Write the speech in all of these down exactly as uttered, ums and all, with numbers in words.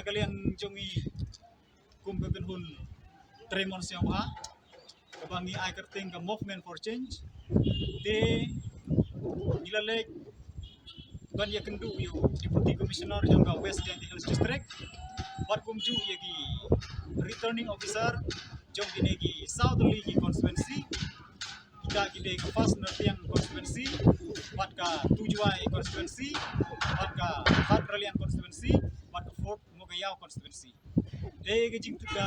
Ka liang jong ngi kum ka kynhun Trei Mon Sngewbha kaba ngi ai kyrteng ka Movement for Change, te ngi la leit ban ïakynduh ïa u Deputy Commissioner jong ka West Jaintia Hills District bad kumjuh ïa ki Returning Officer jong kine ki South Delhi ki constituency, kita ki dei ka First Nartiang constituency, bad ka Two Jwai constituency, bad ka Third Raliang constituency, bad ka Fourth Mowkaiaw constituency. Te ka jingtip ka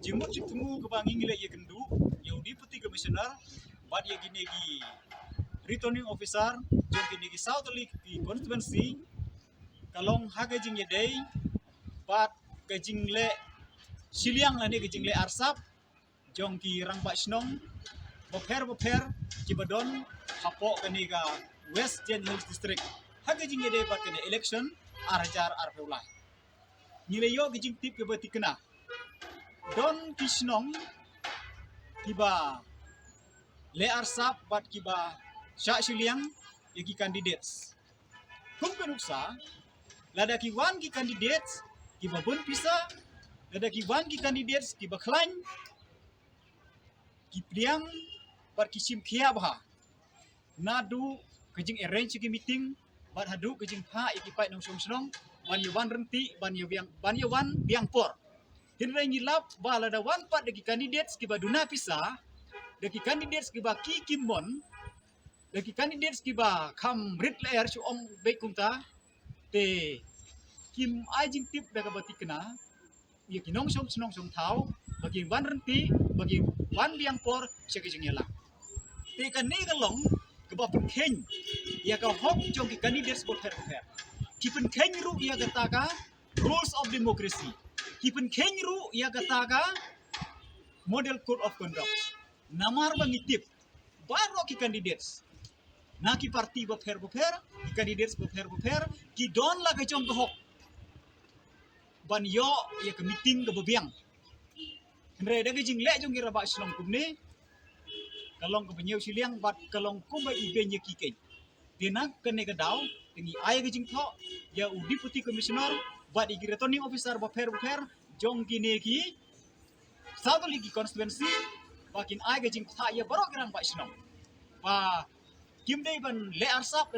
jingmut jingthmu kaba ngi ngi la ïakynduh ïa u Deputy Commissioner bad ïa kine ki Returning Officer jong kine ki South Delhi ki constituency ka long ha ka jingïadei bad ka jingleh shiliang lane ka jingleh arsap jong ki rangbah shnong bapher bapher kiba don hapoh kane ka West Jaintia Hills District ha ka jingïadei bad kane election ar hajar arphew lai. Ngi la ïoh ka jingtip kaba thikna, don ki shnong kiba leh arsap bad kiba shah shiliang ïa ki candidates. Kum ka nuksa, lada ki wan ki candidates kiba bun pisa, lada ki wan ki candidates kiba khlaiñ, ki pdiang bad ki shim khia bha naduh ka jingarrange ïa ki meeting bad haduh ka jingphah ïa ki paid nongshong shnong ban ïa wan ryntih, ban ïa biang, ban ïa wan biang por. Hynrei ngi lap ba lada wan pat da ki candidates kiba duna pisa, da ki candidates kiba ki kim mon, da ki candidates kiba kham rit lyer, shu ong beit kumta, te kim ai jingtip da kaba thikna ïa ki nongshong shnong shong thaw ba ki wan ryntih, ba ki wan biang por sha ki jingïalang. Te kane ka long kaba pynkheiñ ïa ka hok jong ki candidates bapher bapher. Ki pynkheiñ ruh ïa kata ka rules of democracy, ki pynkheiñ ruh ïa kata ka model code of conduct. Namar ba ngi tip baroh ki candidates na ki party bapher bapher, ki candidates bapher bapher ki don la ka jong ka hok ban ïoh ïa ka meeting kaba biang. Hynrei da ka jingleh jong ki rangbah shnong kumne ka long kaba ñiew shiliang bad ka long kumba ibeiñ ïa ki keiñ. Te na kane ka daw te ngi ai ka jingthoh ïa u Deputy Commissioner bad ïa ki Returning Officer bapher bapher jong kine ki South Delhi ki constituency ba kin ai ka jingthoh ïa baroh ki rangbah shnong ba kim dei ban leh arsap.